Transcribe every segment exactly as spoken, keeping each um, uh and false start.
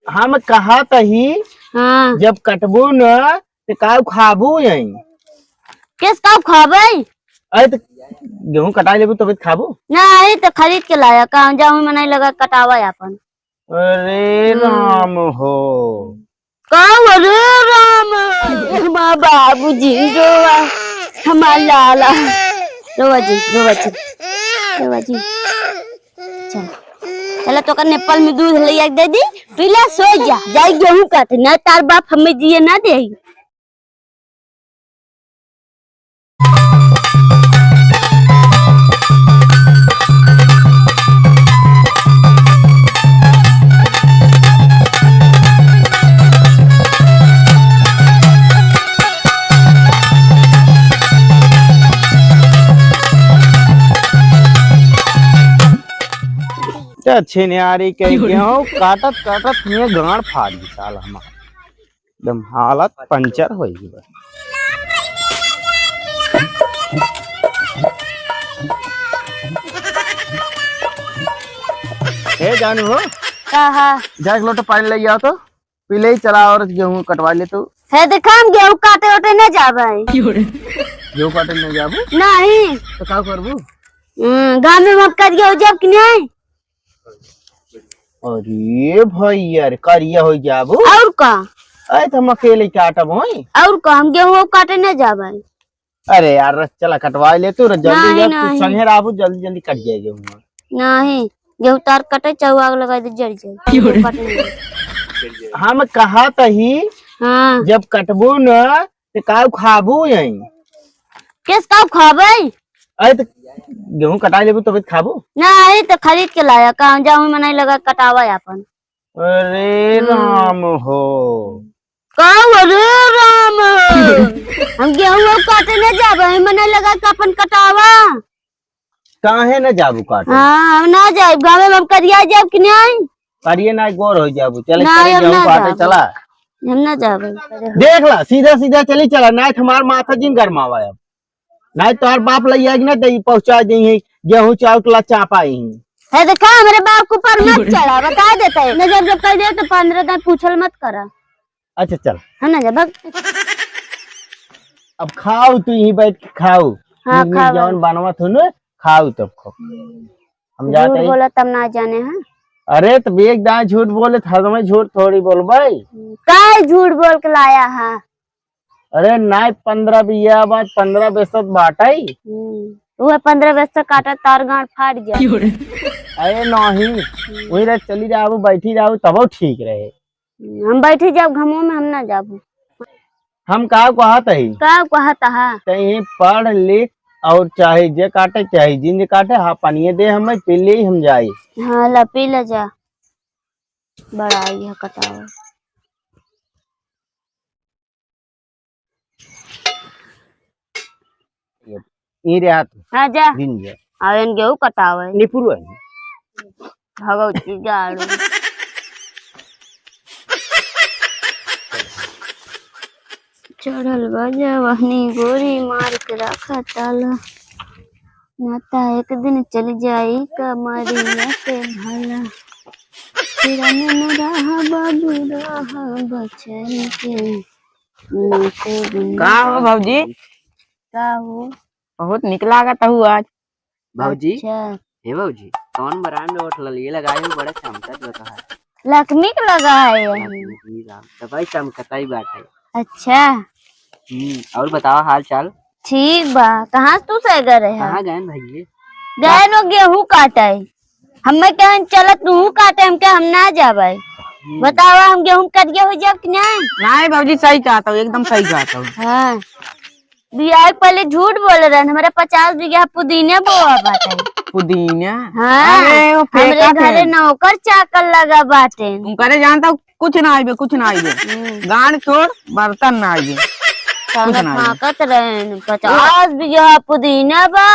हम कहत ही, हाँ। जब कटबू न, त काउ खाबू यहीं? केस काउ खाबै? अरे, त गेहूं कटाई लेबू, तबे त खाबू। नहीं, त खरीद के लाया, का जाऊं, मनई लगा कटावा आपन। अरे हम्म। राम हो। का हो रे राम? हमार बाबूजी रोवा, हमार लाला। रोवा जी, रोवा जी, रोवा जी। चल, चला तोका नेपाल में दूध लइया के दे दी, पीला सो जा, जाई गेहूं काटे, ना तार बाप हमें जिए ना देई। त छिनियारी कह के हो, काटत काटत ये गांड फाड़ दी साल हमार। एकदम हालत पंचर हो गई बा। ए जानू हो, का हा? जा एक लोटा पानी ले आओ तो, पी ले, चला और गेहूं कटवा ले तू। हे देखा, हम गेहूं काटे ओटे न जाबे। गेहूं काटे न जाबू? नहीं। तो का करबू? हम्म, गांव में हम करिया हो जाब कि नहीं? अरे भैया रे, करिया हो जाबू। और का? अरे, तो हम अकेले काटब होई। और का, हम गेहूं काटे न जाबे। अरे यार, रस चला कटवा ले तू, रस जल्दी नहीं, जा, तू नहीं। संगे रहबू, जल्दी जल्दी कट जाए गेहूं। नहीं, गेहूं तार कटे, चाहे आग लगा दे, जल जाए। क्यों रे? गेहूं काटे न जाबे। हम कहत ही, हाँ। जब कटबू न, त काउ खाबू यहीं? केस काउ खाबै? अरे, त गेहूं कटाई लेबू, तबे त खाबू। नहीं, त खरीद के लाया, का जाऊं, मनई लगा कटावा आपन। अरे हम्म। राम हो। का हो रे राम? हम गेहूं काटे न जाबे, मनई लगा के आपन कटावा। काहे न जाबू काटे? हाँ, हम ना जाब, गाँव में हम करिया जाब कि नहीं? करिए ना, गोर हो जाबू। चले, नहीं, चले हम गेहूं ना काटे, जाबू। चला। हम ना जाबे। देख ला, सीधा सीधा चली चला, नहीं तो हमार माथा जिन गरमावा अब। नहीं तो हमार बाप लइया कि ना दे, पहुंचा दे ही, गेहूं चाउर ला चापा ही। है देखा, हमरे बाप के ऊपर मत चढ़ा, बता देते हैं। नजर जब कर दे तो पंद्रह दिन पूछल मत करा। अच्छा, चल। है ना, जा, भाग। अब खाओ, तू यहीं बैठ के खाओ। हाँ, नीक नीक खाओ। जौन बनवा थुनु, खाओ तब खाओ। हम जाते झूठ ही। बोला तब ना जाने, हाँ? अरे, तो एक दाएं झूठ बोले, तो हर समय झूठ थोड़ी बोलबै। काहे झूठ बोल के लाया है? अरे, नाई पंद्रह बिया बात, पंद्रह बेसत बाटै। हम्म, उहे पंद्रह बेसत काटा, तार गांड फाट गया। अरे, नहीं, हम्म। वही रह चली जाबू, बैठी जाबू, तबो ठीक रहे। हम बैठी जाब घमो में, हम ना जाबू। हम का कहत हई? का कहत हा? तहीं पढ़ लिख और चाहे जे काटे, चाहे जिन जे काटे, हाँ, पानिये दे हमें, पी ले हम जाई। हाँ, ला पी ले जा। बड़ा आई है कटावा। ई रे हाथ। हाँ, जा। दिन जा। आवेन गेहूं कटावे। निपुर है। भगवती जाड़ू। चढ़ल बा जवानी गोरी मार के रखा ताला। ना ता एक दिन चली जाई कमरिया से भाला। फिर न रहा बाबू रहा बचन के। ना तो बिन का हो भौजी? का हो? बहुत निक लागत हूँ आज। भौजी? अच्छा। हे भौजी, कौन brand ओठ ललिए लगाए हो, बड़ा चमकत बा तोहार। लक्ष्मी के लगाए हैं। लक्ष्मी राम, तो भाई चमकताई बात है। अच्छा। हम्म, और बताओ हाल चाल? ठीक बा। कहाँ से तू सैगर रहे? कहाँ गए भैया? गए नो गेहूं काटे। हमें कहन चल तू काटे, हम कहे हम ना जाबे। हम्म। बतावा हम गेहूं करिया हो जाब कि नहीं? नहीं भौजी, सही कहत हो, एकदम सही कहत हो। हाँ। बियाह के पहले झूठ बोले रहन, हमारे पचास बीघा पुदीने बोआ बाटे। पुदीना? हाँ, अरे, वो हमरे फेंका घरे थे। नौकर चाकर लगा बाटे। उनकरे जानता हूँ, कुछ ना आइबे, कुछ ना आइबे। हम्म। गांड छोड़, बर्तन ना आइबे। साला कुछ ना आइबे। फांकत रहन, पचास बीघा पुदीना बा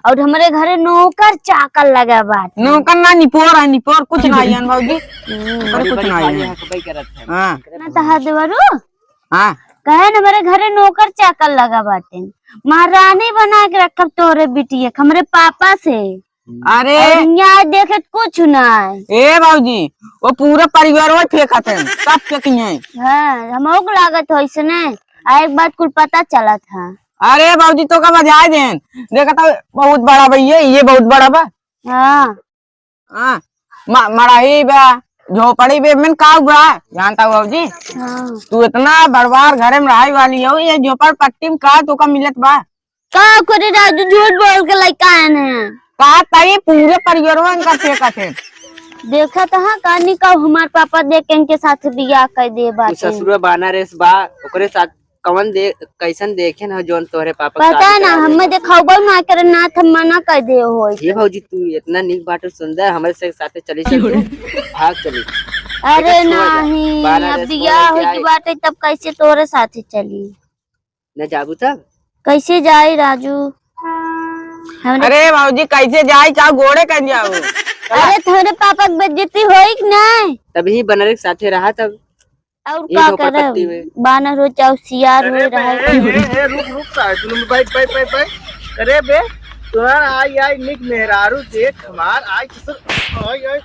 और हमरे घरे नौकर चाकर लगा बाटे। नौकर ना, निपोर है, निपोर, कुछ ना आइयन भौजी। हम्म। अरे, बड़ी, कुछ बड़ी ना खाली आइयन। हकबई करत है। हाँ। ना तहा देवरू? हाँ। कहे न, हमरे घरे नौकर चाकर लगा बाटे, महारानी बना के रखब तोहरे बिटिया के, हमरे पापा से। अरे। और यहाँ देखे त कुछ ना है। ए बाबूजी, वो पूरा परिवार वही फेंकत है, सब फेंकी है। हाँ, हमहू को लागत हो इसने। आ एक बात कुल पता चलत है। अरे बाबूजी, तो का बजाए देन, देखा तो बहुत बड़ा बा ये, ये बहुत बड़ा बा। हाँ। हाँ, म-, मड़ाही बा, झोपड़ी बे, मन का बा, जानता हो बाबूजी? हाँ। तू इतना बड़वार घरे में रहाई वाली हो, ये झोपड़ पट्टी में का तोका मिलत बा? का करे राजू, झूठ बोल के लइका आए हैं। का तई पूरे परिवारवा इनका फेंकत है। देखत हा, का नहीं का हमार पापा देख के इनके साथ बियाह कर दे तू बाटे। ससुरा बाना रेस बा, ओकरे साथ कवन दे-, कैसन देखे न हो जौन तोहरे पापा के पता शादी ना, करा हमें देबा? देखाउबो ना करे ना, त मना कर दे होई। ये भौजी, तू इतना नीक बाटू, सुंदर, हमरे से साथे चली चल तू। भाग चली। अरे एके छोड़ दे। नहीं, बारह अब रे बियाह छोड़ के होई आई। बाटे, तब कैसे तोरे साथे चली? न जाबू तब? कैसे जाई राजू? हमरे अरे भौजी, कैसे जाई? चाहो गोड़े कर जाओ। अरे, तोरे पापा के बेइज्जती होई कि नहीं? तभी बनरे के साथे रहा तब। और ई का झोपड़पट्टी करब? में। बानर हो चाहे सियार हो, अरे रहा बे, है। ए, ए, रुक, रुक, सारे, तू लोग बैठ, बैठ, बैठ, बैठ। अरे बे, तोहर आई, आई, निक मेहरारू देख हमार, आई, ससुर, आई, आई,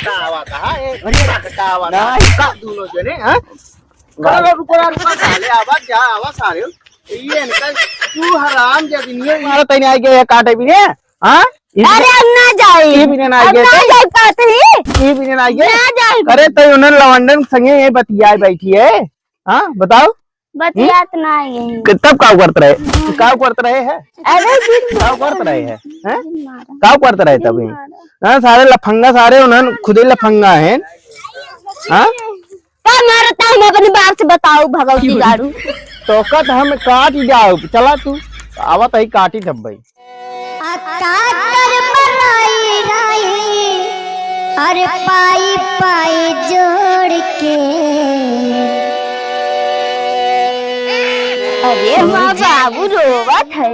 का आवा था, ए, अरे, का आवा था, नहीं। का दोनों जने, हाँ? अरे, रुको ना, रुको, साले, आवा, जा, आवा, सारे। ये इनका, तू हराम जादी नहीं है, मारा तैने आई गया, काटे भी ने, हाँ? ई भी अरे, अब ना जाई। ई भी ना अब आई ना गए। जाई पात ही। ई भी ना आई गए। ना जाई। अरे, तो उन्हें लवंडन संगे ये बतियाए बैठी है। हाँ, बताओ। बतियात हम्म? ना आई है। कि तब का करत रहे? का करत रहे है? अरे, दिन का करत रहे है? हैं? दिन मारा। का करत रहे दिन तभी? मारा। हाँ, सारे लफंगा, सारे उन्हें खुदे लफंगा हैं। हाँ? का मारता हम अपने बाप से बताओ, भगवती गाड़ू। तो कत हम काट जाओ, चला तू। आवत ही काटी धब्बई। आ कातर बराई राई, अरे पाई पाई जोड़ के। अरे हमार बाबू रोवत है,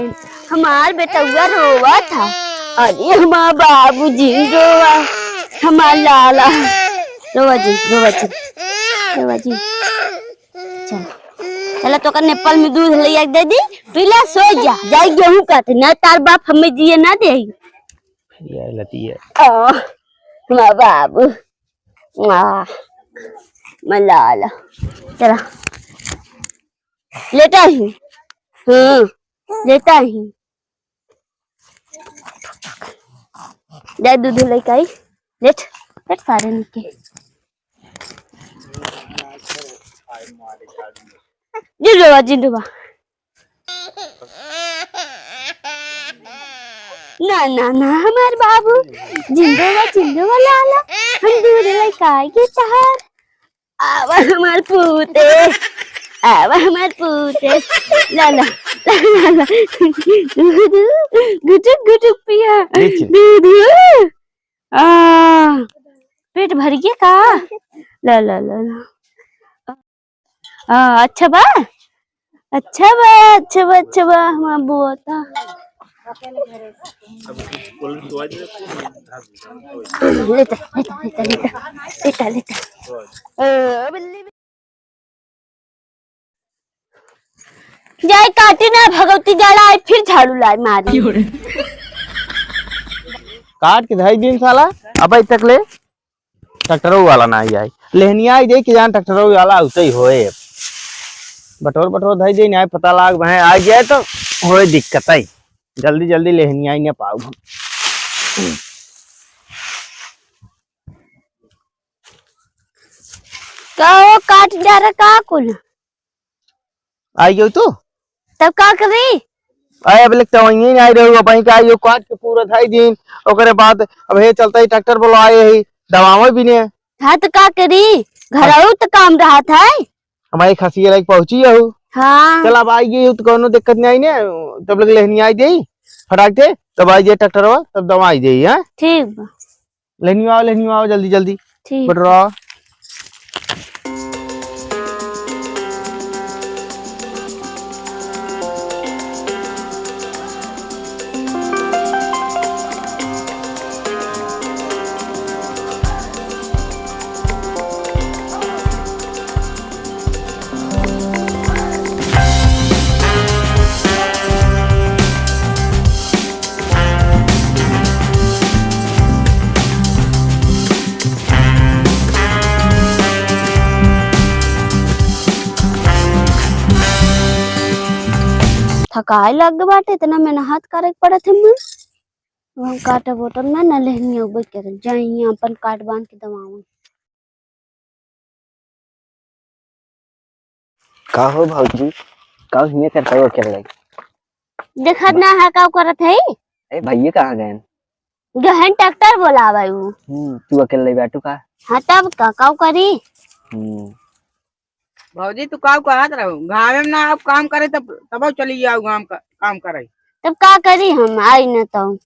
हमार बेटउआ रोवत है। अरे हमार बाबू जिन रोवा, हमार लाला। रोवा जी, रोवा जी, रोवा जी। चल, चला तोका नेपाल में दूध ले आके दे दी, पीला सो जा, जाई गेहूं काटे, ना तार बाप हमें जिए ना दे। फिर ये लती है। ओ, माँ बाबू, माँ, मलाला, चला, लेटा ही, हाँ, लेटा ही। जाए दूध लेके आई। लेट, लेट सारे निके। जिंदवा, जिंदवा। ना, ना, ना, हमार बाबू। जिंदवा, जिंदवा लाला। हम दूध लेके आएंगे तहार। आवा हमार पूते, आवा हमार पूते, ला, ला, ला, ला, ला। दूध, गुटुक, गुटुक पिया। लीची। दूध। आ, पेट भर गया का? ला, ला, ला, ला। आ, अच्छा बा? अच्छा बा, अच्छा बा, अच्छा बा, हमार बुआ ता। लेता, लेता, लेता, लेता, लेता, लेता। ओ, बल्ले। जाए काटी ना भगवती, जाला आई फिर झाड़ू लाई मारी। काट के धई दिन साला, अब तक ले। ट्रैक्टरो वाला ना आई। लेहनिया आई दे कि जान ट्रैक्टरो वाला उतई होए। बटोर बटोर धई दे, न्याय पता लाग बहे आ जाए तो होए दिक्कत आई। जल्दी जल्दी लेहनिया आई ना पाऊ हम। का हो काट जा रहा का कुल? आई गयो तू? तब का करी? आए, अब लिखते वहीं नहीं आई रहू, अब का यो काट के पूरा धाई दिन, ओकरे बाद अब हे चलता ही ट्रैक्टर बोलाए ही, दवावे भी ने। हाँ, तो का करी? घरऊ तो काम रहत है। हमारी खसी लाइक पहुंची हो। हाँ। चल, अब आई गई हो तो कोनो दिक्कत नहीं आई ने, तब लग लेहनी आई दे, फटाक दे, तब आई जाए ट्रैक्टरवा, तब दवाई दे, हाँ? ठीक बा। लेहनी आओ, लेहनी आओ, जल्दी, जल्दी। ठीक। बटरा। काय लग बाटे, इतना मेहनत करे के पड़त है। मैं हम काटे बोतल में न लेहनी उबे के जाई, अपन काट बांध के दवाऊं। का हो भौजी, का हिये करता हो अकेले? देखत ना है का करत है? ए भैया कहाँ गए? गहन ट्रैक्टर बोलावे उ। हम्म, तू अकेले बैठू का? हाँ तब का, का करी? हम्म। भौजी तू का कहत रहो? गाँव में ना आप काम करे तब, तब चली जाओ गाँव का, काम करे। तब का करी हम, आई न तो।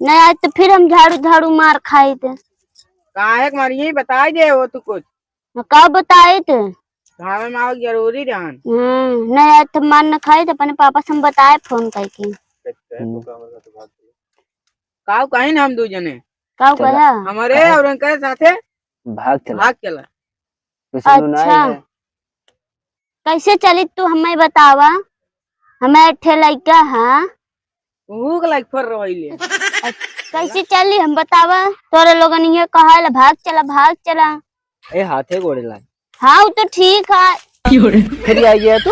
नहीं आज तो फिर हम झाड़ू झाड़ू मार खाई थे। काहे के मारी यही बताई दे हो तू कुछ। हाँ, का बताई थे? गाँव में आओ जरूरी रहन। हम्म, नहीं आज तो मार न खाई थे, अपने पापा से हम बताए फोन करके। हम्म। काऊ कहीं ना हम दू जने। काऊ चला। कहा? हमारे काहे? और उनके साथे भाग चला। भाग चला। तू सुनो ना अच्छा। ये। कैसे चली तू हमें बतावा? हमें एक ठे लइका है। भूख लाग फर रही ले। कैसे चली हम बतावा? तोरे लोगन ये कहा ले, "भाग चला, भाग चला।" ए हाथे गोड़े लाग। हाँ, वो तो ठीक है। फिर आई गया तू?